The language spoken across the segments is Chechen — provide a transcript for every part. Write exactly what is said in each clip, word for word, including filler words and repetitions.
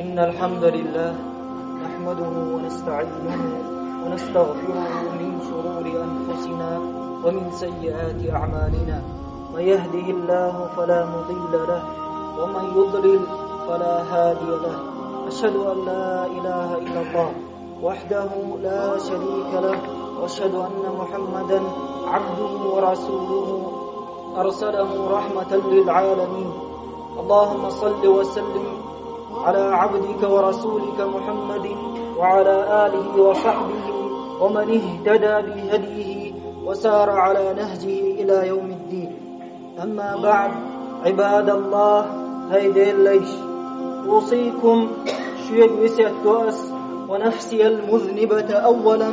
إن الحمد لله نحمده ونستعينه ونستغفره من شرور أنفسنا ومن سيئات أعمالنا. من يهده الله فلا مضل له ومن يضلل فلا هادي له. أشهد أن لا إله إلا الله وحده لا شريك له، وأشهد أن محمدا عبده ورسوله أرسله رحمة للعالمين. اللهم صل وسلم على عبدك ورسولك محمد وعلى آله وصحبه ومن اهتدى بهديه وسار على نهجه إلى يوم الدين. أما بعد، عباد الله, хӀай Делан лайш, أوصيكم, шуга весет до ас, ونفسي المذنبة أولا,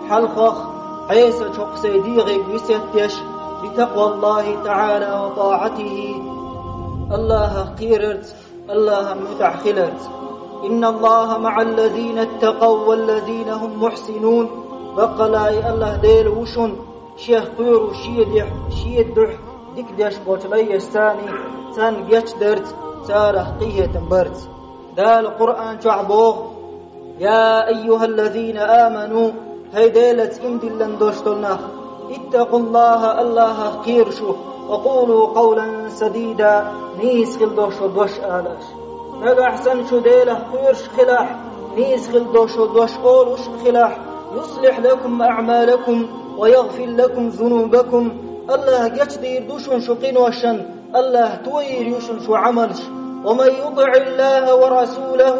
хьалхагӀа Ӏеса чокх сай дегӀе весет деш, بتقوى الله تعالى وطاعته, АллахӀах кхерарца, АллахӀан муьтӀахь хиларца. إن الله مع الذين اتقوا والذين هم محسنون. Баккъалла а АллахӀ Дела ву шун, Шех кхоьруш, Шен дехь, Шен духь дика деш болчу лайшца, царна гечдарца, царах къинхетам барца. Дала Къуръан чохь боху: يا أيها الذين آمنوا, хӀай Делаца иман диллина долуш долу нах, اتقوا الله, АллахӀах кхера шу, وقولوا قولا سديدا, нийса хила долуш долу дош ала аша. Нагахь санна шу Делах кхоьруш хилахь, нийса хила долуш долу дош олуш хилахь, يصلح لكم أعمالكم ويغفر لكم ذنوبكم, АллахӀа гечдийр ду шуна шун къиношна, АллахӀа тойийр ю шуна шун Ӏамалш. ومن يطع الله ورسوله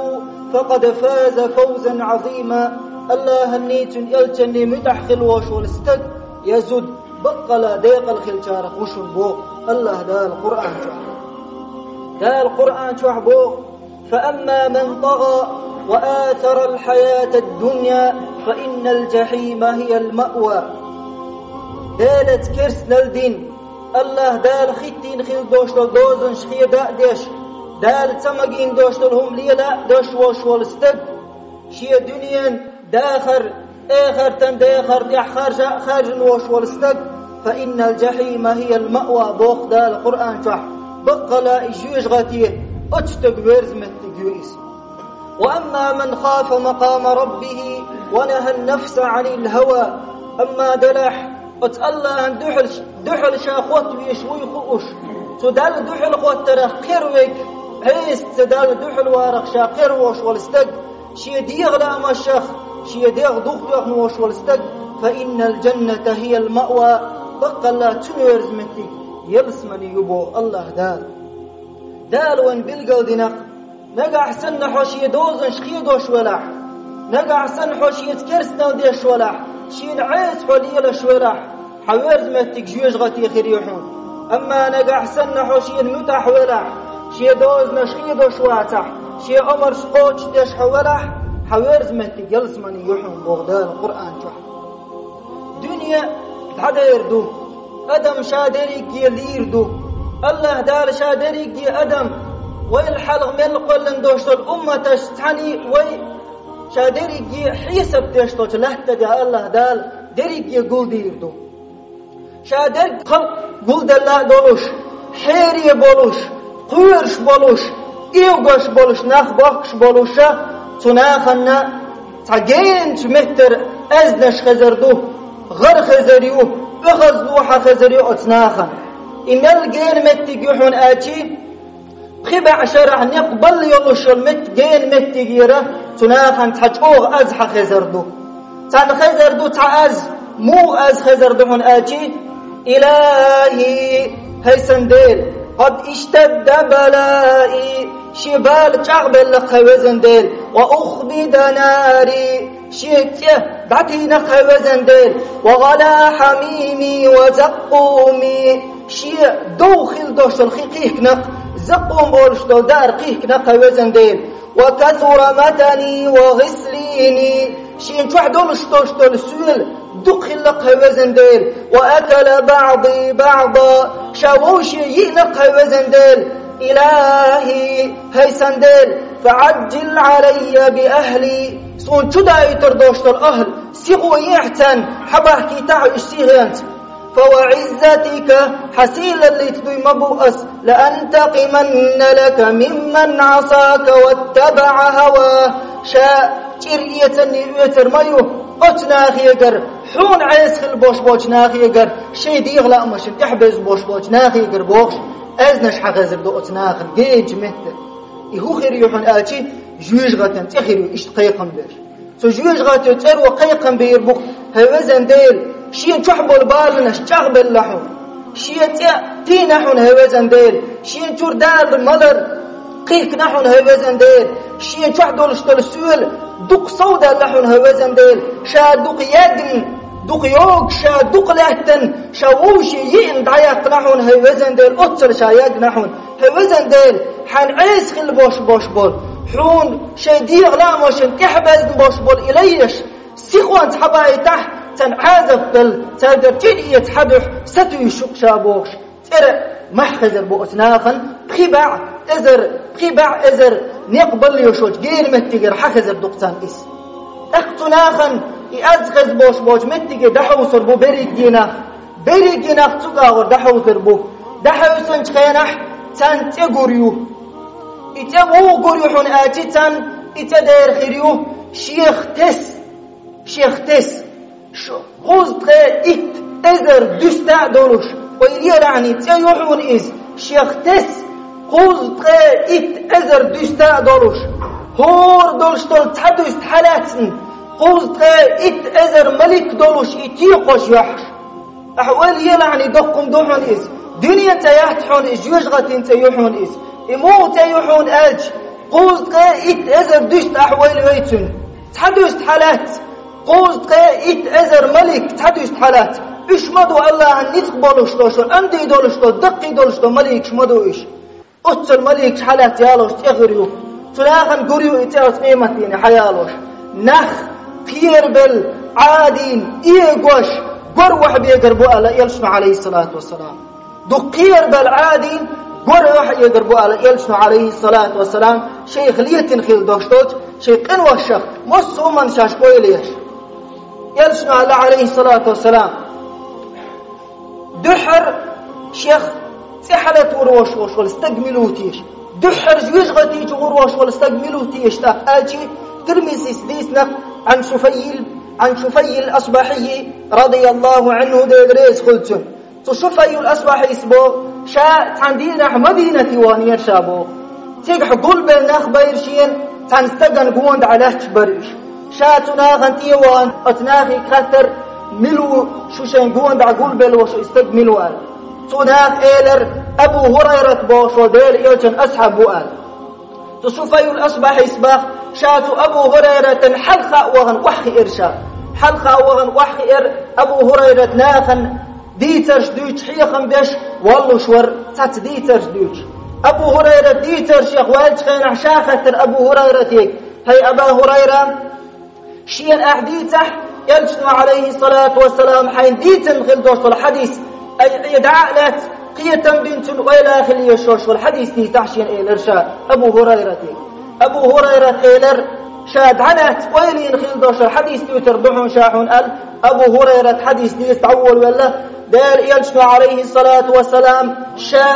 فقد فاز فوزا عظيما. АллахӀанний, Цуьнан элчанний муьтӀахь хила волуш волу стаг я зуда баккъалла декъала хиллачарах ву шуна боху АллахӀ Дала Къуръан чохь. Дала Къуръан чохь боху: فأما من طغى وآثر الحياة الدنيا فإن الجحيم هي المأوى. Делаца керстанал дина, АллахӀ Дала хӀиттийна хила долуш долу дозанаш хеда а деш, Дала ца магийна долуш долу хӀума лела а деш волуш волу стаг, шен дуьненан дахар, эхартан дахар тӀехь харжа а хаьржина волуш волу стаг, فإن الجحيم هي المأوى, боху Дала Къуръан чохь, баккъалла и жоьжахати оцу стага верза меттиг ю иза. وأما من خاف مقام ربه ونهى النفس عن الهوى. Амма делахь, оцу АллахӀан дуьхьал, дуьхьал ша хоттавеш вуй хууш, цу Далла дуьхьал хоттарах кхера верг, Ӏеса ца Далла дуьхьал варах ша кхера волуш волу стаг, шен дегӀан лаамашах шен дегӀ духадоьхна волуш волу стаг, فإن الجنة هي المأوى, баккъалла цуьнан верза меттиг ялсамани ю боху АллахӀ Дала. Дала вайна билгалдина-кх, нагахь санна хьо шен дозанаш хедош велахь, нагахь санна хьо шеца керстанал деш велахь, шена Ӏеса хьо лелаш велахь, хьан верза меттиг жоьжахати хир ю хьуна. Амма нагахь санна хьо шена муьтӀахь велахь, шен дозанаш хедош вацахь, шен омарш кхочушдеш хьо велахь, хьан верза меттиг ялсамани ю хьуна, боху Дала Къуръан чохь. Дуьне дӀадер ду, адам ша дерриге лийр ду. АллахӀ Дала ша дерриге адам, вайл хьалха мел кхоьллина долуш долу умматаш цхьаьний вай ша дерриге хьесап деш долчу лаьтта тӀехь АллахӀ Дала дерриге гулдийр ду. Ша дерг халкъ гулделла а долуш, хьере болуш, кхоьруш болуш, эвгаш болуш, нах бохкуш болуша, цу нахана цхьа геначу меттара аьзнаш хезар ду, гӀар хезар ю, оьхазло хьан хезар ю оцу нахана. И мел гена меттиг ю хьуна аьлчи, пхи бӀе шарахь некъ балла йолуш йолу метта гена меттигера цу нахана цхьа чӀогӀа аз хьан хезар ду. Царна хезар ду цхьа аз, муха аз хезар ду хьуна аьлчи, إلهي, хӀай сан Дела, قد اشتد بلائي, шен бала чӀагӀбелла-кх хӀай везан Дела, وأخبد ناري, шен цӀе дӀатийна-кх хӀай везан Дела, وغلا حميمي وزقومي, шен дов хила долуш долу хи кхихкина-кх, закъум олуш долу даар кхихкина-кх хӀай везан Дела, وكثر متني وغسليني, шена чохь долуш долуш долу соьла дукха хилла-кх хӀай везан Дела, وأكل بعضي بعضا, ша вовше йиъна-кх хӀай везан Дела, إلهي, хӀай сан Дела, فعجل علي بأهلي, суна чу даийтар долуш долу ахӀл, сихо ехьа царна, хьабахкийтахьа уьш сихонца. فوعزتك, хьан сийлаллица дуй ма бу ас, لأنتقمن لك ممن عصاك واتبع هواه, ша чӀир эцанний оьцар ма ю, оцу нахегара, хьуна Ӏеса хила бош болчу нахегара, шайн дегӀан лаамашна тӀехь беза бош болчу нахегара бохуш, аьзнаш хьан хезар ду оцу нахана генчу метта. И хӀун хир ю хьуна аьлчи, жоьжахатан цӀе хир ю, иштта кхайкхам беш. Цу жоьжахатан цӀеро кхайкхам бийр бу-кх: хӀай везан Дела, шен чохь болу баланаш чӀагӀбелла хьуна. Шен цӀе тийна хьуна, хӀай везан Дела, шен чуьра далар, малар кхихкина хьуна, хӀай везан Дела, шен чохь долуш долу соьла дукха совдаьлла хьуна, хӀай везан Дела, ша дукха ягна, дукха йогуш, ша дукха лаьттина, ша вовшийн йиъна дӀаяьккхина хьуна, хӀай везан Дела, оццул ша ягна хьуна. ХӀай везан Дела, хьан Ӏеса хила бош, бош болу, хьуна шайн дегӀан лаамашна тӀехь безна бош болу и лайш, сихонца хьабаийтахь, царна Ӏазап дала, цаьргара чӀир эца хьан дуьхьа сатуьйсуш ю-кх ша бохуш, цӀера мохь хезар бу оцу нахана, пхи бӀе эзар, пхи бӀе эзар некъ балла йолчу генан меттигера хьан хезар ду-кх царна иза. ТӀаккха цу нахана и аз хеза бош болчу меттиге дӀахьовсур бу берриге нах. Берриге нах цу агӀор дӀахьовсур бу. ДӀахьовсинчу хенахь царна цӀе гур ю. И цӀе муха гур ю хьуна аьлчи, царна и цӀе дера хир ю: шех тесна, шех тесна, ш-, кхузткъе итт эзар дуьста а долуш, ойла елахьний, цӀе ю хьуна иза, шех тесна, кхузткъе итт эзар дуьста а долуш, хӀора долуш долу цхьа дуьста хьалаьцна, кхузткъе итт эзар малик долуш и текхош йохьуш. Ахьа ойла елахьний, доккха хӀума ду хьуна иза. Дуьненан цӀе яц хьуна иза, жоьжахатин цӀе ю хьуна иза. И муха цӀе ю хьуна аьлча, кхузткъе итт эзар дуьста, ахьа ойла йой цуьнан. Цхьа дуьста хьалаьцна, кхузткъе итт эзар малик цхьа дуьста хьалаьцна. Уьш ма ду Аллахьан ницкъ болуш долу, амдий долуш долу, даккхий долуш долу маликаш ма ду уьш. Оццул маликаш хьалаьцна ялош цӀе гур ю. Цу нахана гур ю и цӀе оцу къематдийне хьаялош. Нах кхерабелла, Ӏадийна, эгош, гор охьабегар бу аьлла элчано, Ӏалайхиссалату вассалам. Дукха кхерабелла, Ӏадийна, гор охьаэгар бу аьлла элчано, Ӏалайхиссалату вассалам, шайх летина хила дош долчу шайн къиношах, массо а хӀуманна шаьш ойла еш. Элчано аьлла, Ӏалайхиссалату вассалам, дуьххьара шех цӀе хьалатур вош волу стаг мила ву теша? Дуьххьара жоьжахати чу гӀур вош волу стаг мила ву теша тӀаккха аьлчи, Тирмизис дийцина, Ӏан Шуфаййил, Ӏан Шуфаййил Асбахьийи, радияллаху Ӏанху, Дела реза хуьлда цунна. Цу Шуфаййил Асбахьийс боху, ша цхьана дийнахь Мадинате ваханера ша боху. Цигахь гулбелла нах байра шена, цхьана стагана гонаха лаьтташ бара уьш. Ша цу нахана тӀе а вахана, оцу нахе хаьттира, мила ву шу шайн гонаха гулбелла волу и стаг мила ву аьлла. Цу наха элира, Абу ХӀурайрат бохуш волу Делан элчан асхьаб ву аьлла. Цу Шуфаййил Асбахьийс боху, ша цу Абу ХӀурайратана хьалха а вахана охьахиира ша. Хьалха а вахана охьахиира, Абу ХӀурайрат нахана дийцарш дуьйцуш хьехам беш воллуш вара, цхьацца дийцарш дуьйцуш. Абу ХӀурайрат дийцаршех ваьллачу хенахь ша хаьттира Абу ХӀурайрате: хӀай Аба ХӀурайра, шена ахь дийцахь, элчано, Ӏалайхиссалату вассалам, хьайна дийцина хила дош долу хьадис, ай, Ӏе дӀа а лаьцна, кхетам бина, цунна ойла хила езаш йолуш волу хьадис дийцахь шена, элира ша Абу ХӀурайрате. Абу ХӀурайрат элира, ша дӀалаьцна ойла йина хила дош долу хьадис дуьйцур ду хьуна ша хьуна аьлла, Абу ХӀурайрат хьадис дийца дӀаволавелла, Делан элчано, Ӏалайхиссалату вассалам, ша,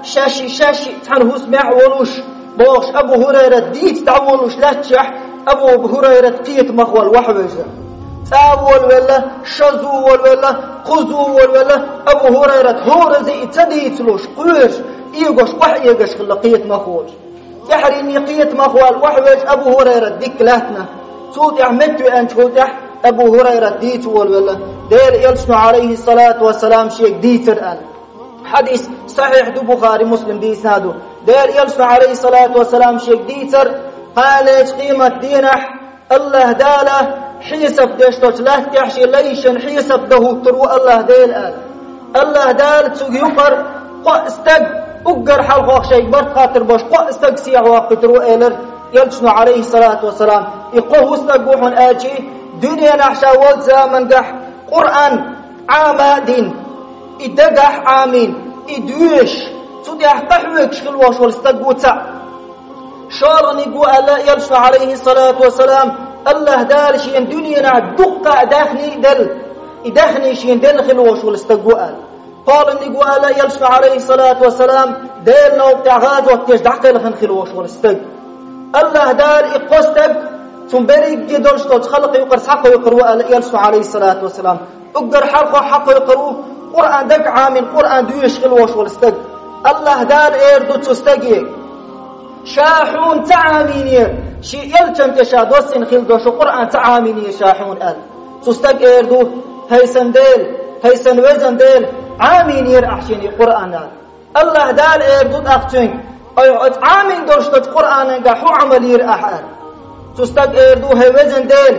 шаьш, шаьш цхьана хӀусамехь а волуш, бохуш, Абу ХӀурайрат дийца дӀаволуш лаьтташехь, Абу ХӀурайрат кхетамах вала охьавевза. ЦӀа а волавелла, шозза а волавелла, кхузза а волавелла, Абу ХӀурайрат хӀоразза а ца дийцалуш, кхоьруш, эгош, охьаэгаш хилла кхетамах волуш. ТӀаьхьаренна кхетамах вала охьавелча, Абу ХӀурайрат дика лаьттина. Цул тӀаьхьа меттавеанчул тӀаьхьа Абу ХӀурайрат дийца волавелла, Делан элчано, Ӏалайхиссалату вассалам, шега дийцар аьлла. Хьадис сахьихь ду, Бухари, Муслим дийцина ду. Делан элчано, Ӏалайхиссалату вассалам, шега дийцар, кхана лечу къематан дийнахь Аллаха Дала хьесап деш долчу латтехь шен лайшна хьесап дан хӀуттур ву Аллаха Дела аьлла. Аллаха Дала цуьнга юкъара кхо а стаг, уггар хьалхох шайга барт хаттар болуш кхо а стаг сехьавоккхуьйтур ву, элира элчано, Ӏалайхиссалату вассалам. И кхо хӀун стаг ву хьуна аьлчи, дуьненахь ша волчу замангахь Къуръан Ӏама а дина, и дагахь Ӏамийна, и доьшуш, цу тӀехь къахьоьгуш хила волуш волу стаг ву цхьаъ. ШолгӀаниг ву аьлла элчано, Ӏалайхиссалату вассалам, Аллаха Дала шена дуьненахь дуккха а даьхни а делла, И даьхни шена делла хила волуш волу стаг ву аьлла. КхоалгӀаниг ву аьлла Элчано, Ӏалайхиссалату вассалам, Делан новкъа тӀехь гӀазот деш дӀакхелхина хила волуш волу стаг. АллахӀ Дала и кхо стаг цунна берриге долуш долчу халкъан юкъара схьакхойкхур ву аьлла Элчано, Ӏалайхиссалату вассалам. Уггар хьалхо схьакхойкхур ву Къуръан дага Ӏамийна, Къуръан доьшуш хила волуш волу стаг. АллахӀ Дала эр ду цу стаге: «Ша хьуна ца Ӏамийнера, шен элчанна тӀе ша доссийна хила долуш Къуръан ца Ӏамийнера ша хьуна», – аьлла. Цу стага эр ду: «ХӀай сан Дела, хӀай сан везан Дела, Ӏамийнера ахь шена и Къуръан», – аьлла. АллахӀ Дала эр ду тӀаккха цуьнга: «Ой, оцу Ӏамийна долуш долчу Къуръанангахь хӀун Ӏамал йира ахь?» – аьлла. Цу стага эр ду: «ХӀай везан Дела,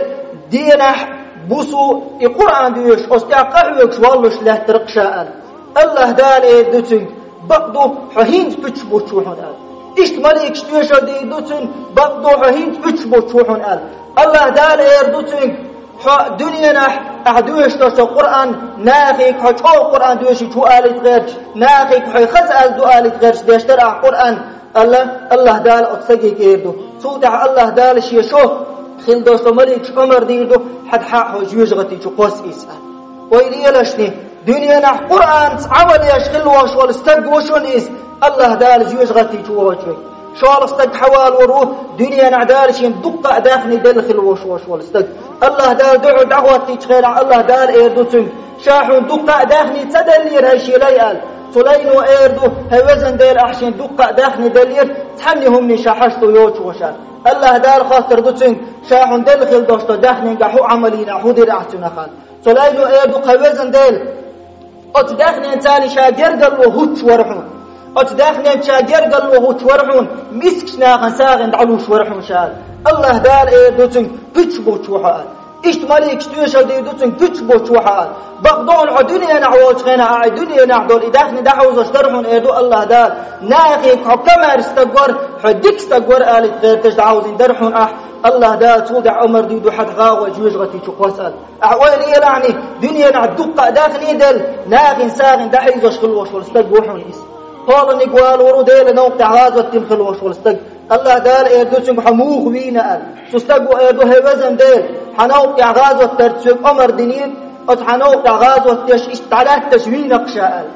денахь, буса и Къуръан доьшуш, оцу тӀехь къахьоьгуш воллуш лаьттара-кх ша», – аьлла. АллахӀ Дала эр ду цуьнга: «Бакъду, хьо хӀинца пуьташ буттуш ву хьуна», – аьлла. Иштта маликаш тоьшалла дийр ду цуьнга: «Бакъду, хьо хӀинца пуьташ буттуш ву хьуна», – аьлла. АллахӀ Дала эр ду цуьнга: «Хьо дуьненахь ахь доьшуш долчу Къуръан нахе хьо чӀогӀа Къуръан доьшуш ву алийта гӀерташ, нахе хьо хаза аьлла ду алийта гӀерташ деш дара ахь Къуръан», – аьлла, АллахӀ Дала оцу стаге эр ду. Цул тӀаьхьа АллахӀ Дала шен шо хила долчу маликашка омра дийр ду: «Хьан хьа хьо жоьжахати чу кхосса иза». Ойла елашний, дуьненахь Къуръанца Ӏамал еш хила волуш волу стаг ву шуна иза, АллахӀ Дала жоьжахати чу вохуьйтуш верг. ШолгӀа стаг хьавалор ву дуьненахь Дала шена дуккха а даьхни делла хила волуш волу стаг. АллахӀ Дала дуьхьал дӀахӀоттийчу хенахь АллахӀ Дала эр ду цуьнга: «Ша хьуна дуккха а даьхни ца деллера хӀай шен лай?» – аьлла. Цу лайно эр ду: «ХӀай везан Дела, ахь шена дуккха а даьхни деллера, цхьанна хӀумане ша хьашт ву йоцуш ву ша». АллахӀ Дала хоттур ду цуьнга: «Ша хьуна делла хила долуш долу даьхнинга хӀун Ӏамал йина ахь, хӀун дира ахь цунах?» – аьлла. Цу лайно эр ду: «ХӀай везан Дела, оцу даьхнина царна ша гергарло хӀуттуш вара хьуна. Оцу даьхнина ша гергарло хӀуттуш вара хьуна, мискачу нахана сагӀина дӀалуш вара хьуна ша», – аьлла. АллахӀ Дала эр ду цуьнга: «Пуьташ буттуш ву хьо», – аьлла. Иштта маликаш тоьшалла дийр ду цуьнга: «Пуьташ буттуш ву хьо», – аьлла. «Бакъду, хьо дуьненахь волчу хенахь ахь и дуьненахь долу и даьхни дӀахьовзош дара хьуна», – эр ду АллахӀ Дала. «Нахе хьо комаьрша стаг вара, хьо дика стаг вара алийта гӀерташ дӀахьовзийна дара хьуна ахь». АллахӀ Дала цул тӀаьхьа омра дийр ду: «Хьан хьа хьо жоьжахати чу кхосса», – аьлла. Ахь ойла елахьний, дуьненахь дуккха а даьхни делла, нахана сагӀина дӀахьийзош хила волуш волу стаг ву хьуна иза. КхоалгӀаниг валор ву Делан новкъа тӀехь гӀазот дина хила волуш волу стаг. АллахӀ Дала эр ду цуьнга: «Хьо муха вийна?» – аьлла. Цу стага эр ду: «ХӀай везан Дела, хьан новкъа тӀехь гӀазот дарца соьга омра динера, оцу хьан новкъа тӀехь гӀазот деш иштта дӀалаьтташ вийна-кх ша», – аьлла.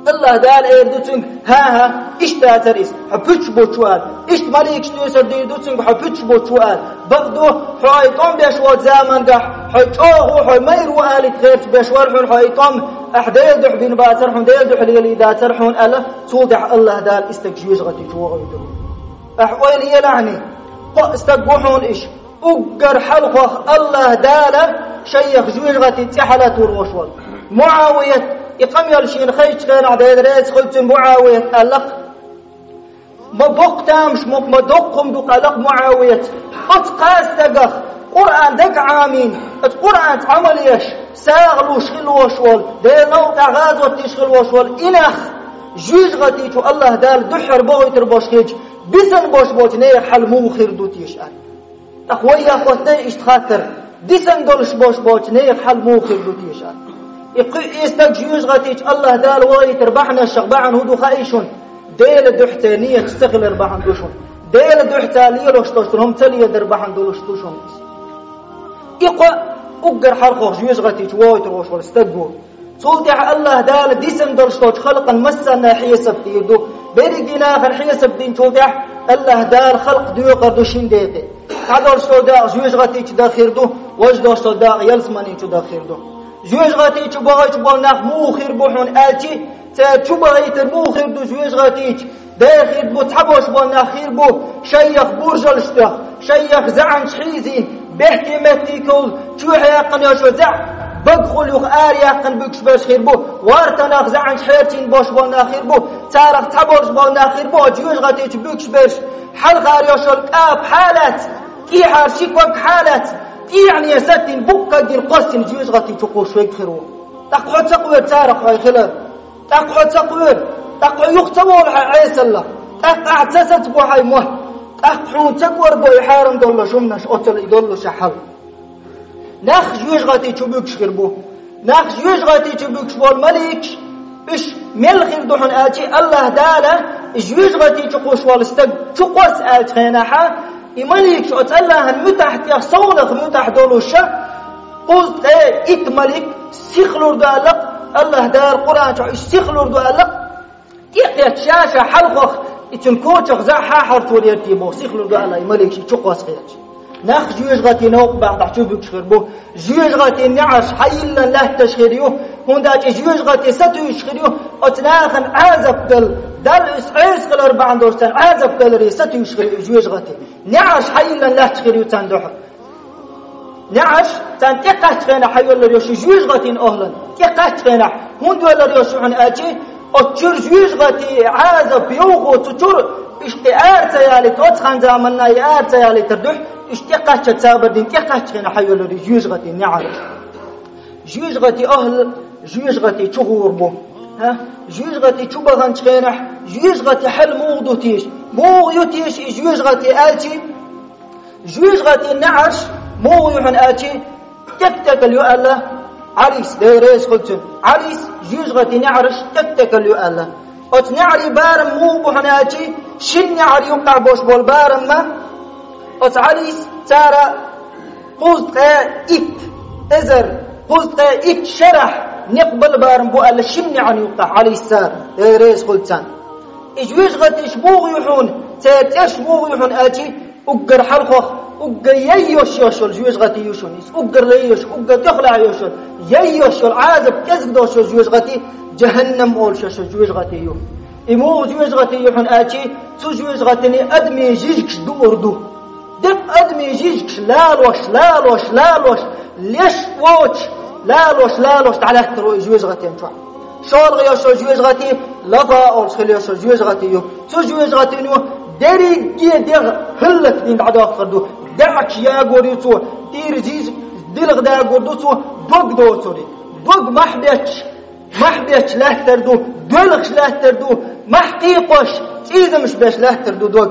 АллахӀ Дала эр ду цуьнга: «ХӀан-хӀа, иштта дацара иза, хьо пуьташ буттуш ву», – аьлла. Иштта маликаш тоьшалла дийр ду цуьнга: «Хьо пуьташ буттуш ву», – аьлла. «Бакъду, хьо и тӀом беш волчу замангахь, хьо чӀогӀа ву, хьо майра ву алийта гӀерташ беш вара хьуна хьо и тӀом, ахь Делан дуьхьа бина бацара хьуна, Делан дуьхьа лелийна дацара хьуна», – аьлла, цул тӀаьхьа АллахӀ Дала и стаг жоьжахати чу вохуьйтур ву. Ахь ойла елахьний, кхо а стаг ву хьуна иштта. Уггар хьалхох АллахӀ Дала шайх жоьжахати цӀе хьалатор волуш волу МуӀавият, и къамел шена хезачу хенахь, Дела реза хуьлда цунна, МуӀавият аьлла-кх: «Ма боккха тамаш ма, ма доккха хӀума ду-кх», – аьлла-кх МуӀавият. «Оцу кхаа стагах Къуръан дага Ӏамийна, оцу Къуръанца Ӏамал еш, сагӀа луш хила волуш волу, Делан новкъа тӀехь гӀазот деш хила волуш волу и нах жоьжахати чу АллахӀ Дала дуьххьара бохуьйтур болуш хилча, бисина болуш болчу нехан хьал муха хир ду теша?» – аьлла. ТӀаккха вай яххьоттай иштта хаттар: дисина долуш болуш болчу нехан хьал муха хир ду теша? И кхуьу и стаг жоьжахати чу АллахӀ Дала вохуьйтур бахьанашах бахьана хӀун ду хаий шуна? Делан дуьхьа церан нийяташ ца хилар бахьана ду шуна. Делан дуьхьа цара лелош долуш долу хӀума ца леладар бахьана долуш ду шуна иза. И кхо уггар хьалхох жоьжахати чу вохуьйтур волуш волу стаг ву. Цул тӀаьхьа АллахӀ Дала дисина долуш долчу халкъан массарна хьесап дийр ду. Берриге нахана хьесап динчул тӀаьхьа АллахӀ Дала халкъ доькъур ду шин декъе. Цхьа долуш долу дакъа жоьжахати чу даха хир ду, важа долуш долу дакъа ялсамани чу даха хир ду. Жоьжахати чу бахийтуш болу нах муха хир бу хьуна аьлчи, цара чу бахийтар муха хир ду жоьжахати чу? Дера хир бу, цхьаболуш болу нах хир бу, шайх буржалш тӀех, шайх заьӀанчу хьийзийна, бехке меттиговла, чу хьаьккхина йолуш зӀе, багахула юха ара яьккхина буьгуш берш хир бу, вартанах заьӀанчу хьерчийна болуш болу нах хир бу, царах цхьаболуш болу нах хир бу, оцу жоьжахати чу буьгуш берш, хьалхара йолуш йолу кӀапа хьалаьцна, тӀехьара ши ког хьалаьцна, тӀехьане саттина буккъаггина кхоссина жоьжахати чу кхуссуш верг хир ву. ТӀаккха хьо ца кхоьру царах хьо хилар? ТӀаккха хьо ца кхоьру? ТӀаккха хьо юха ца волу хьайн Ӏесалла? ТӀаккха ахь ца сацабо хьайн мотт? ТӀаккха хьуна ца кӀорго и хьарам доллуш хӀуманаш, оццул и доллушехь хьал? Нах жоьжахати чу буьгуш хир бу. Нах жоьжахати чу буьгуш болу маликаш, уьш мел хир ду хьуна аьлчи, АллахӀ Дала и жоьжахати чу кхуссуш волу стаг чу кхосса аьллачу хенахьа, и маликаш оцу АллахӀан муьтӀахь тӀех совнах муьтӀахь долуша, Кхузткъе итт малик сихлур ду аьлла, Аллаха Дала Къуръан чу уьш сихлур ду аьлла, тӀекхетта ша-ша хьалхох, и цун кочах зӀе хьахьарцур ерти боху, сихлур ду аьлла, и малик ши чу кхосхеташ. Нах жоьжахатин новкъа бахьа чу буьгуш хир бу. Жоьжахатин неӀарш хьайиллан лаьтташ хир ю, хӀунда аьлча жоьжахати сатуьйсуш хир ю, оцу нахана Ӏазап дала, Далла уьш Ӏеса хилар бахьана долуш царна Ӏазап даларе сатуьйсуш хир ю жоьжахати. НеӀарш хьайиллан лаьтташ хир ю царна дуьхьа. НеӀарш царна тӀекхаччахьенахь хьайоллар йо шу жоьжахатин охӀлан, тӀекхаччахьенахь, хӀунда йоллар йо шу хьуна аьлчи, оцу чуьра жоьжахати Ӏазап йовхо цу чуьра, иштта ара ца ялийта, оцу хан заманна и ара ца ялийтар дуьхьа, иштта тӀекхачча цабар дина тӀекхаччахьенахь хьайоллар йо жоьжахатин неӀарш. Жоьжахати охӀла, жоьжахати чу гӀур бу. ХӀа? Жоьжахати чу баханчу хенахь, жоьжахати хьал муха ду теша? Муха ю теша и жоьжахати аьлчи? Жоьжахати неӀарш муха ю хьуна аьлчи, тӀек-тӀекал ю аьлла, Ӏалис, Дела реза хуьлу цунна. Ӏалис, жоьжахати неӀарш тӀек-тӀекал ю аьлла. Оцу неӀарий барам муха бу хьуна аьлчи, шина неӀар юккъахь болуш болу барам ма, оцу Ӏалис цара кхузткъе итт эзар, кхузткъе итт шарахь некъ бала барам бу аьлла шина неӀан юккъахь Ӏалис цара, Дела реза хуьлу царна. И жоьжахатиш муха ю хьуна, церан цӀерш муха ю хьуна аьлчи, уггар хьалхох, уггар яй йош йош йолу жоьжахати ю шуна. Иза уггар лай йош, уггар тӀехула йош йолу, яй йош йолу Ӏазап кӀезиг долуш йолу жоьжахати, жахӀаннам олуш йош йолу жоьжахати ю. И муха жоьжахати ю хьуна аьлчи, цу жоьжахатина адамийн жижигаш дуур ду. Декъа адамийн жижигаш лалош, лалош, лалош, леш воцуш, лалош, лалош дӀалаьттар ву и жоьжахатин чохь. ШолгӀа йош йолу жоьжахати, лаза олуш хила йош йолу жоьжахати ю. Цу жоьжахатино дерриге дегӀ хӀаллакдина дӀадоккхур ду. ДаьӀахкаш ягор ю цо, дийр жижиг дилха дагор ду цо, дог доцург. Дог махь бетташ, махь бетташ лаьттар ду, доьлхуш лаьттар ду, махь кхайкхош, цӀийзамаш беш лаьттар ду дог.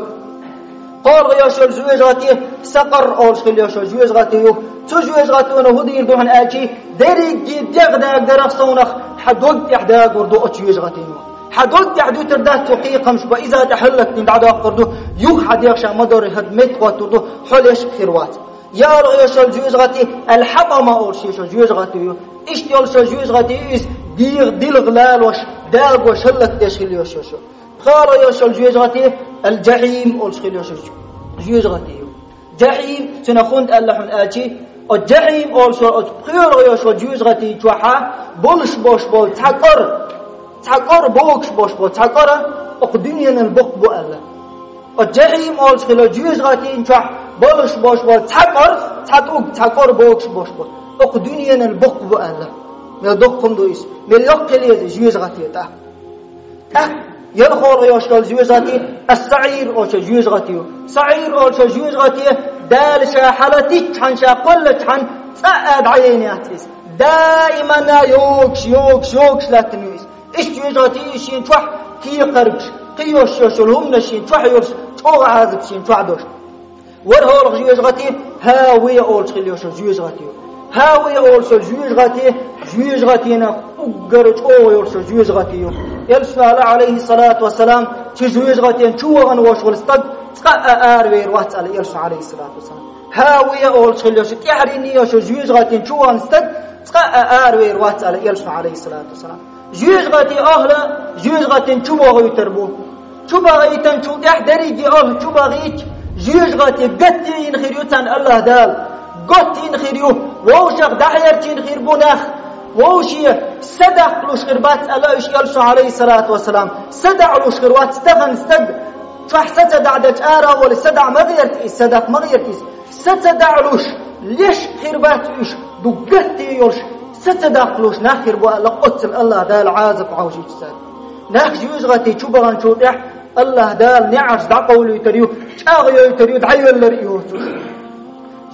КхоалгӀа йош йолу жоьжахати, сакъар олуш хила йош йолу жоьжахати ю. Цу жоьжахатино хӀун дийр ду хьуна аьлчи, дерриге дегӀ дагадарах совнах хьан дог тӀехь дагор ду оцу жоьжахатино. Хьан дог тӀехь дуьтур дац цу кхайкхамаш бан, иза тӀе хӀаллакдина дӀадоккхур ду, юха хьан дегӀ ша ма-дарра хӀара метта хӀоттур ду, хьо леш хир вац. ЯлгӀа йош йолу жоьжахати, аль-хьатӀама олуш йош йолу жоьжахати ю. Иштта йолу шо жоьжахати ю иза, дегӀ дилха лалош, дагош, хӀаллакдеш хила йош йолу шо. ПхоалгӀа йош йолу жоьжахати, аль-жахьим олуш хила йош йолу жоьжахати ю. ЖахӀим, цуьнан хӀунда аьлла хьуна аьлчи, оцу жахӀим олуш йолу, оцу пхоьалгӀа йош йолу жоьжахати чохьа болуш бош болу цхьа кӀор, цхьа кӀор богуш бош болу, цхьа кӀора окху дуьненан букъ бу аьлла. Оцу жахӀим олуш хила жоьжахатин чохь болуш бош болу цхьа кӀор, цхьа тӀулг, цхьа кӀор богуш бош болу, окху дуьненан букъ бу аьлла. Мел доккха хӀума ду иза, мел йоккха хила еза жоьжахати тӀаккха. ТӀаккха ялхолгӀа йош йолу жоьжахати, ас-саӀир олуш йолу жоьжахати ю. СаӀир олуш йолу жоьжахати, Дала ша хьалатиччхьан, ша кхоллачхьан, цкъа а дӀаяйна яц иза. Даимана йогуш, йогуш, йогуш лаьттина ю иза. Иштта жоьжахати ю шен чохь кхекхаргаш, кхин йош йош йолу хӀуманаш шен чохь йолуш, чӀогӀа Ӏазап шен чохь долуш. ВорхӀолгӀа жоьжахати, хӀавия олуш хила йош йолу жоьжахати ю. ХӀавия олуш йолу жоьжахати, жоьжахатина уггар чӀогӀа йолуш йолу жоьжахати ю. Элчано аьлла, Ӏалайхиссалату вассалам, цу жоьжахатин чу вахана вош волу стаг цкъа а аравер вац аьлла Элчано, Ӏалайхиссалату вассалам. ХӀавия олуш хила йош, тӀаьхьаренна йош йолу жоьжахатин чу вахана стаг цкъа а аравер вац аьлла Элчано, Ӏалайхиссалату вассалам. Жоьжахати охӀла, жоьжахатин чу бохуьйтур бу. Чу бахийтанчул тӀаьхьа дерриге охӀла чу бахийча, жоьжахати гатта йина хир ю царна Аллаха Дала. Готта йина хир ю, вовшах дӀахьерчийна хир бу нах. Вовше са даккхалуш хир бац аьлла уьш Элчано, Ӏалайхиссалату вассалам. Са даӀалуш хир вац тахана стаг. Чохь са ца даӀдача ара а волуш, са даӀа ма гӀерта иза, са даккха ма гӀерта иза. Са ца даӀалуш, леш хир бац уьш, ду гатте йолуш, са ца даккхалуш нах хир бу аьлла, оццул Аллаха Дала Ӏазап Ӏовшийча цаьрга. Нах жоьжахати чу баханчул тӀаьхьа Аллаха Дала неӀарш дӀакъовлуьйтур ю, чӀагӀйойтур ю, дӀайоьллар а йоцуш.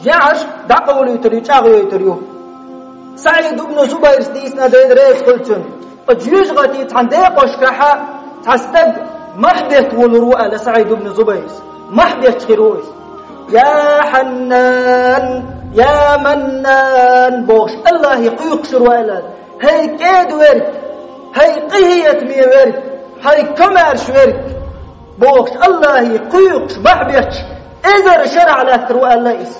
НеӀарш дӀакъовлуьйтур ю, чӀагӀйойтур ю. СаӀид ибн Зубайрс дийцина, Дела реза хуьлу цунна. Оцу жоьжахати цхьана декъошкахьа цхьа стаг махь бетта волур ву аьлла СаӀид ибн Зубайрс. Махь бетташ хир ву иза. «Я Хьаннан, я Маннан», – бохуш, Аллахе кхуьйкхуш ву аьлла. «ХӀай кӀеда верг, хӀай къинхетаме верг, хӀай комаьрша верг», – бохуш, Аллахе кхуьйкхуш, махь бетташ, эзар шарахь лаьттар ву аьлла иза.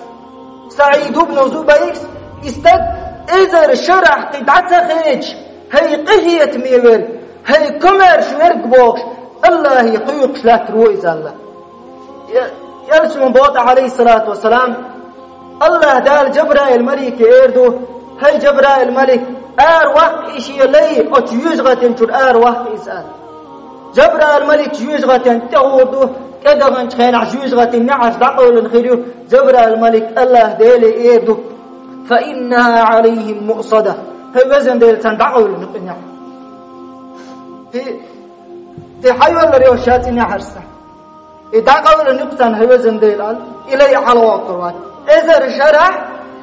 СаӀид ибн Зубайрс И стаг эзар шарахь кхин дӀа ца хедаш, хӀай къинхетаме верг, хӀай комаьрша верг бохуш, Аллахье кхойкхуш лаьттар ву иза аьлла. Элчано боху, Ӏалайхиссалату вассалам, Аллахь Дала Жабраил малике эр ду: «ХӀай Жабраил малик, ара ваккха и шен лай, оцу жоьжахатин чуьра ара ваккха иза», аьлла. Жабраил малик жоьжахатин тӀе гӀур ду, тӀедаханчу хенахь жоьжахатин неӀарш дӀакъевлина хир ю, Жабраил малик Аллахь Деле эр ду: «Фа иннаха Ӏалайхим муъсада». ХӀай везан Дела, царна дӀакъевлина ю и неӀарш. Ти, ти хьайоллар йо ша цӀе неӀарш сан. И дӀакъевлина ю-кх царна, хӀай везан Дела, аьлла, и лай хьалавоккхур вац. Эзар шарахь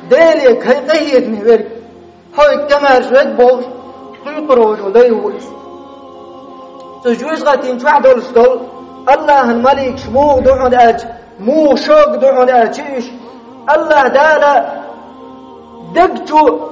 Деле хӀай къинхетаме верг, хӀай комаьрша верг бохуш, кхойкхур волу лай ву иза. Цу жоьжахатин чохь долуш долу Аллахьан маликаш муха ду хьуна аьлча, муха шога ду хьуна аьлча уьш, Аллахь Дала даг чу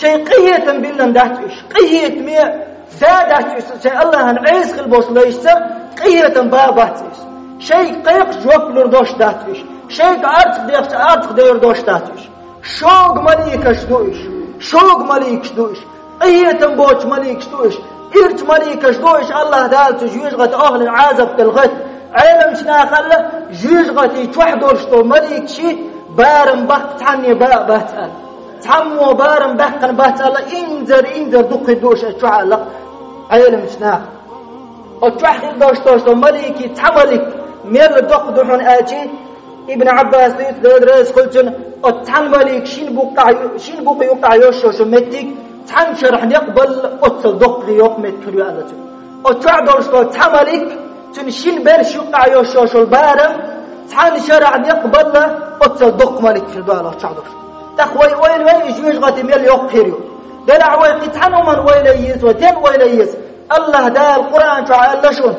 шайн къинхетам биллина дац уьш. Къинхетаме да дац уьш, шайн Аллахьан Ӏеса хила болуш лайшца къинхетам бан бац уьш. Шайга кхайкхаш жоп лур долуш дац уьш. Шайга арцах дехча арцах девр долуш дац уьш. Шога маликаш ду уьш. Шога маликаш ду уьш. Къинхетам боцу маликаш ду уьш. Ирчу маликаш ду уьш, Аллахь Дала цу жоьжахатин охьалин Ӏазап делахь. Ӏеламчу наха аьлла, жоьжахатин чохь долуш долу маликаш барам баккха цхьанне бан а бац аьлла. Цхьаммо барам баьккхина бац аьлла, инзар-инзар дукха хир ду уьш оцу чохь аьлла Ӏеламчу наха. Оцу чохь хир долуш долу маликийн цхьа малик мел доккха ду хьуна аьлча, Ибн Ӏаббаса дуьйцу, Дела реза хуьлда цунна, оцу цхьана маликийн шина букъа, шина букъа юкъахь йолуш йолу меттиг цхьана шарахь некъ балла оццул доккха йоккха меттиг хир ю аьлла цуьнан. Оцу чохь долуш долу цхьа малик, цуьнан шина берш юкъахь йолуш йолу барам цхьана шарахь некъ балла оццул доккха малик хир ду аьлла оцу чохь долуш. ТӀаккха вай ойла вай, и жоьжахати мел йоккха хир ю. Делахь вай кхин цхьана хӀуманна ойла еза, вай стенна ойла еза? Аллахь Дала Къуръан чохь аьлла шуна: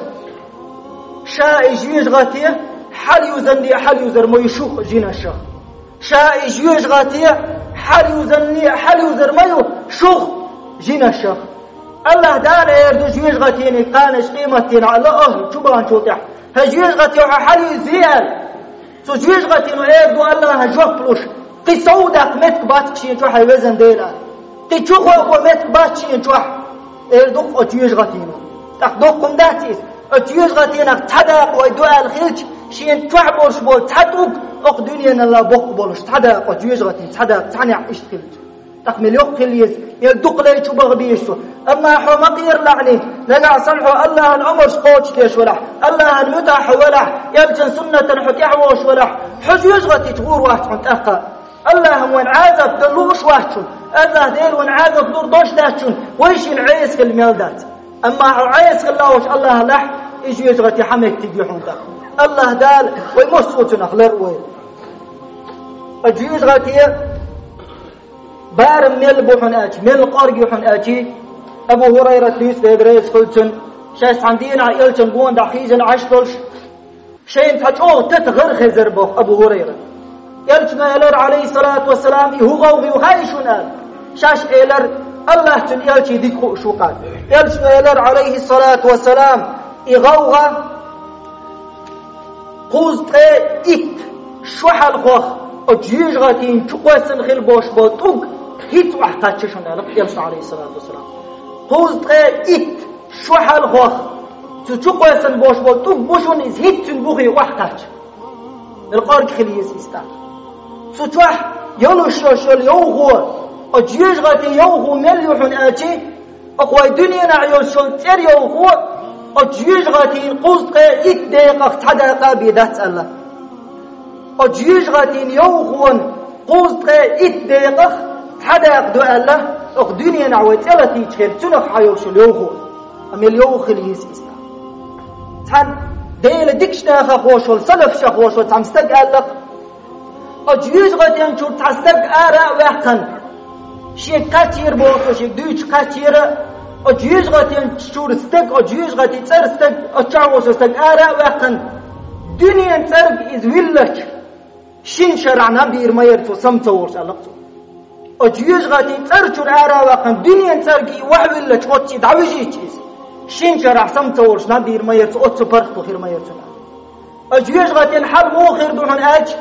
«Ша и жоьжахати хьалаюзанне а хьалаюзар ма ю шух жинашах. Ша и жоьжахати хьалаюзанне а хьалаюзар ма ю шух жинашах». Аллахь Дала эр ду жоьжахатин кханаш къематдийнахь Аллахь чубаханчул тӀаьхьа: «ХӀай жоьжахати, хьо хьалаюзий?» аьлла. Цу жоьжахатино эр ду Аллахьа жоп луш: «Кхин сов даккха меттиг бац-кх шена чохь, хӀай везан Дела. Кхин чу кхойкхо меттиг бац шена чохь», эр ду-кх оцу жоьжахатино. ТӀаккха доккха хӀума дац иза? Оцу жоьжахатинах цхьа дакъа вай ду аьлла хилча, шена чохь болуш болу цхьа тӀулг, оцу дуьненал боккха болуш цхьа дакъа, оцу жоьжахатин цхьа дакъа, цхьа некъ иштта хилча. ТӀаккха мел йоккха хила еза, мел дукха лай чу баха беза шу. Амма хьо ма кхера лаьхьний, нагахь санна хьо Аллахьан омарш кхочушдеш валахь, Аллахьан муьтӀахь хьо валахь, элчан суннатана хьо тӀаьхьавогӀуш валахь, хьо жоьжахати чу гӀур вац хьуна тӀаккха. Аллахьа вайна Ӏазап дан лууш вац шуна. Аллахь Дела вайна Ӏазап лур долуш дац шуна, вай шена Ӏеса хила мел дац. Амма хьо Ӏеса хила лууш Аллахьа лахь, и жоьжахати хьан меттиг ю хьуна тӀаккха. Аллахь Дала вай массо а цунах лар а вайла. Ткъа жоьжахати барам мел бу хьуна аьлча, мел кӀорга ю хьуна аьлча, Абу ХӀурайрата дуьйцу, Дела реза хуьлда цунна, шаьш цхьана дийнахь элчан гонах хьийзина Ӏаш долуш, шайна цхьа чӀогӀа тата гӀар хезар боху Абу ХӀурайрата. Элчано элира, Ӏалайхиссалату вассалам, и хӀун гӀовгӀа ю хаьий шуна аьлла. Шаьш элира, Аллахь, цуьнан элчий дика хууш ву-кх аьлла. Элчано элира, Ӏалайхиссалату вассалам, и гӀовгӀа кхузткъе итт шо хьалхох оцу жоьжахатин чу кхоьссина хила болуш болу тӀулг хӀинца охьакхаьчча шуна аьлла Элчано, Ӏалайхиссалату вассалам. Кхузткъе итт шо хьалхох цу чу кхоьссина болуш болу тӀулг бу шуна иза хӀинца цуьнан бухе охьакхаьчча. Мел кӀорга хила еза иза тӀаккха. Цу чохь йолуш йолу йовхо, оцу жоьжахатин йовхо мел ю хьуна аьлча, оцу вай дуьненахь йолуш йолу цӀера йовхо, оцу жоьжахатин кхузткъе итт декъах цхьа дакъа а бен дац аьлла. Оцу жоьжахатин йовхонан кхузткъе итт декъах цхьа дакъа ду аьлла, оцу дуьненахь вай цӀе латийча хир цунах хьан йолуш йолу йовхо. Амма мел йовха хила еза иза. Цхьана Делан дикачу нахах волуш волу, салафашах волуш волу цхьана стага аьлла-кх, оцу жоьжахатин чуьра цхьа стаг ара а ваьккхина, шега кхаьчнера боху, шега дуьйцуш кхаьчнера, оцу жоьжахатин чуьра стаг, оцу жоьжахатин цӀера стаг, оцу чохь волуш стаг ара а ваьккхина, дуьненан цӀерга иза виллача, шина шарахь набийр ма яра цо, сама ца волуш, аьлла-кх цо. Оцу жоьжахатин цӀера чуьра ара а ваьккхина, дуьненан цӀерга и охьавиллача, оцций дӀавижийча иза, шина шарахь сама ца волуш набийр ма яра цо, оццу паргӀато хир ма яра цунна. Оцу жоьжахатин хьал муха хир ду хьуна аьлча,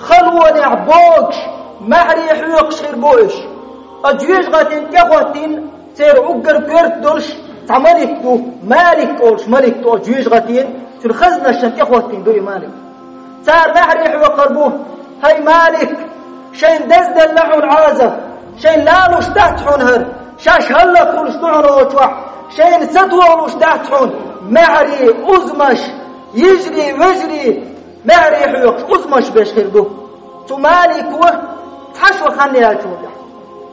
халонехь богуш, Маьхьарий хьоькхуш хир бу уьш. Оцу жоьжахатин тӀехӀоттийна церан уггар коьрта долуш цхьа малик ду, Малик олуш малик ду оцу жоьжахатин, цуьнан хазнашна тӀехӀоттийна ду и малик. Цара маьхьарий хьоькхур бу: «ХӀай Малик, шайна дезделла хьуна Ӏазап, шайна лалуш дац хьуна хӀара, шаьш хӀаллак хуьлуш ду хьуна оцу чохь, шайна сатохалуш дац хьуна». Маьхьарий, узамаш, йижарий, вежарий, маьхьарий хьоькхуш, узамаш беш хир ду. Цу Малико цхьа шо хан яьллачул тӀаьхьа,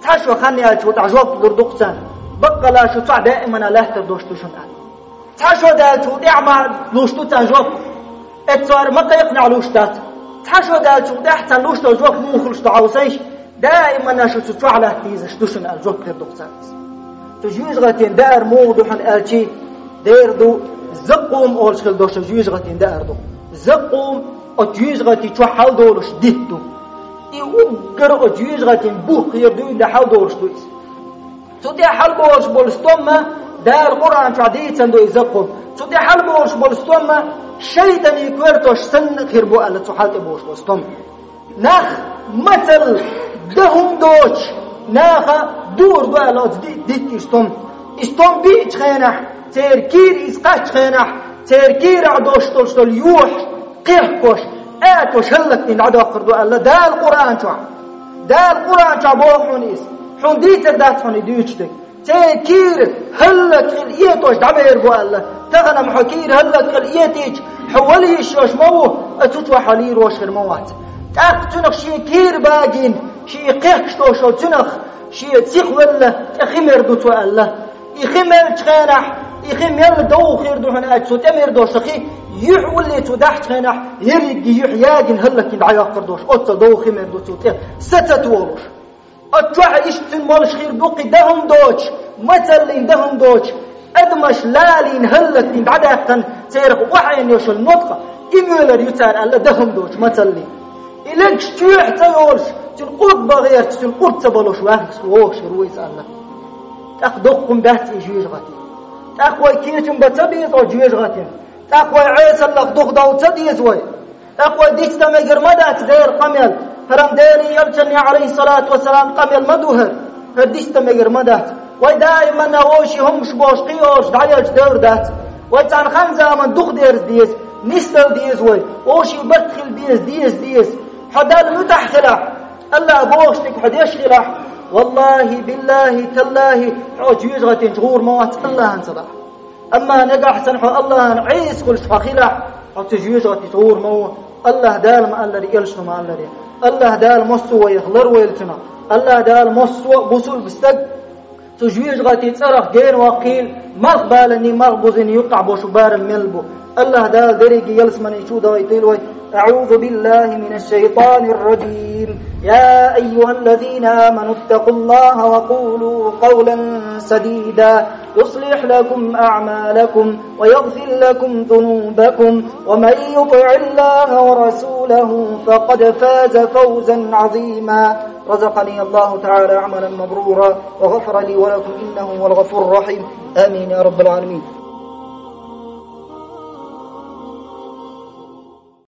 цхьа шо хан яьллачул тӀаьхьа жоп лур ду-кх царна. Баккъалла шу цхьаъ даимана лаьттар долуш ду шуна аьлла. Цхьа шо даьллачул тӀаьхьа ма луш ду царна жоп. Эццара ма кхайкхинехь луш дац. Цхьа шо даьллачул тӀаьхьа царна луш долу жоп муха хуьлуш ду хьовсийша, даимана шу цу чохь латта дезаш ду шуна аьлла жоп хир ду-кх царна. Цу жоьжахатин даар муха ду хьуна аьлчи, дера ду, Заккъум олуш хила долуш жоьжахатин даар ду. Заккъум оцу жоьжахати чохь хьаладолуш дитт ду. И уггар оцу жоьжахатин бух хир дуьйна хьаладолуш ду иза. Цу тӀе хьалаболуш болу стомма Дала Къуръан чохь дийцина ду и Заккъум. Цу тӀе хьалаболуш болу стомма шайтӀанийн коьртош санна хир бу аьлла цу хьал тӀе болуш болу стомма. Нах мацалла, дан хӀума доцуш, наха дуур ду аьлла оцу ди-, диттиш стом. И стом биъчу хенахь, церан кийра иза кхаччу хенахь, церан кийрахь долуш долуш долу юьхь, кхехкош, атош хӀаллакдина дӀадоккхур ду аьлла Дала Къуръан чохь. Дала Къуръан чохь боху хьуна иза. Хьуна дийцар дац хьуна и дуьйцуш дерг. Церан кийра хӀаллакьхила этош дӀабер бу аьлла. Тахана-м хьо кийра хӀаллакьхила этийча, хьо вала йиш йолуш ма ву, а цу чохь хьо лийрош хир ма вац. ТӀаккха цуьнах шен кийра багийна, шен кхехкаш долуш долу цуьнах, шен сиха велла, тӀе хи мер ду цо аьлла. И хи меллачу хенахь, и хи мелла довха хир ду хьуна аьлча, цо тӀе мер долуш хи, юьхь улле цо дахьачу хенахь, ерриг юьхь ягийна хӀаллакдина дӀайоккхур долуш, оццул довха хи мер ду цо тӀе, са ца толуш. Оцу чохь иштта цуьнан молуш хир ду кхин дан хӀума доцуш, мацаллин дан хӀума доцуш, адамаш лалийна хӀаллакдина дӀадаьккхина, церах охьаэна йолуш йолу ноткъа, и моьлар ю цара аьлла дан хӀума доцуш мацаллин. И легаш чоьхьа ца йолуш, цуьнан къурд бан гӀерташ, цуьнан къурд ца балош ваьхна вогӀуш хир ву иза аьлла. ТӀаккха доккха хӀума дац и жоьжахати. ТӀаккха вай кечам бан ца беза оцу жоьжахатина. ТӀаккха вай Ӏесаллах духадовла ца деза вай. ТӀаккха вай диц дан мегар ма дац Делан къамел. ХӀара-м Делан Элчанан, Ӏалайхиссалату вассалам, къамел ма ду хӀара. ХӀара диц дан мегар ма дац. Вай даиманна вовшийн хӀумаш бохуш кхиораш дӀаелча девр дац. Вай цхьана хан-заман дукха дерза деза, нисдала деза вай. Вовшийн барт хила беза, деза, деза. Хьо Далла муьтӀахь хилахь, АллахӀа бохуш дерг хьо деш хилахь, валлахӀи, биллахӀи, таллахӀи, хьо оцу жоьжахатинчу гӀур ма вац АллахӀан ца лахь. Амма нагахь санна хьо АллахӀан Ӏеса хуьлуш хьо хилахь, хьо цу жоьжахатица гӀур ма ву. АллахӀ Дала ма-аллара, элчано ма-аллара. АллахӀ Дала массо а вайх ларвойла цунах. АллахӀ Дала массо а бусулба стаг цу жоьжахатин цӀарах гена ваккхийла, малхбаланийн малхбузийн юккъахь болуш барам мел бу. АллахӀ Дала дерриге ялсамани чу а дахийтийла вай. أعوذ بالله من الشيطان الرجيم. يا أيها الذين آمنوا اتقوا الله وقولوا قولا سديدا يصلح لكم أعمالكم ويغفر لكم ذنوبكم ومن يطع الله ورسوله فقد فاز فوزا عظيما. رزقني الله تعالى عملا مبرورا وغفر لي ولكم إنه هو الغفور الرحيم. آمين يا رب العالمين.